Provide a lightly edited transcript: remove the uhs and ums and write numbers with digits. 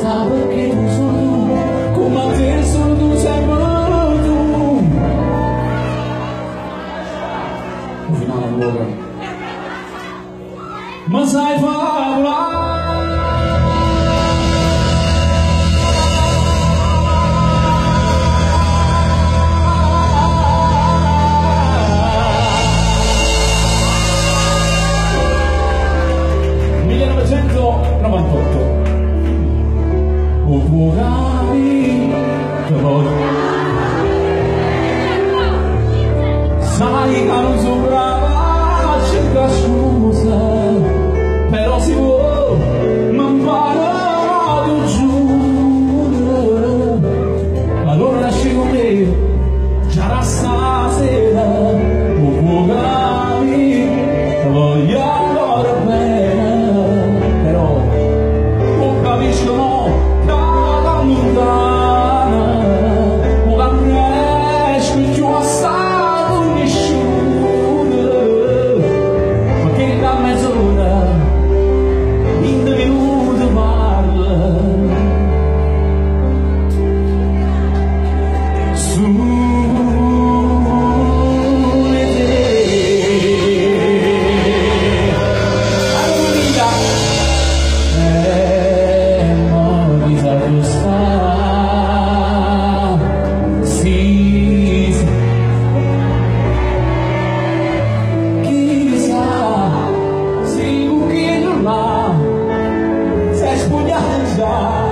sta perché tu solo tu, come a te solo tu sempre tu. O finale allora. Ma sai favola. O può capire, Sai che non sono brava, cerca scusa, però si può, ma impara ti giuro. Allora nasci con me, già da stasera, o può capire, voglio ancora bene, però o capisco no, da lontana, o capisco più assai con nessuno, perché da mezz'ora in due minuti parla. Su te. Allora, e mo chi sa più sta, sì, sì. Chissà, se un chiedo là, se è spugnata già.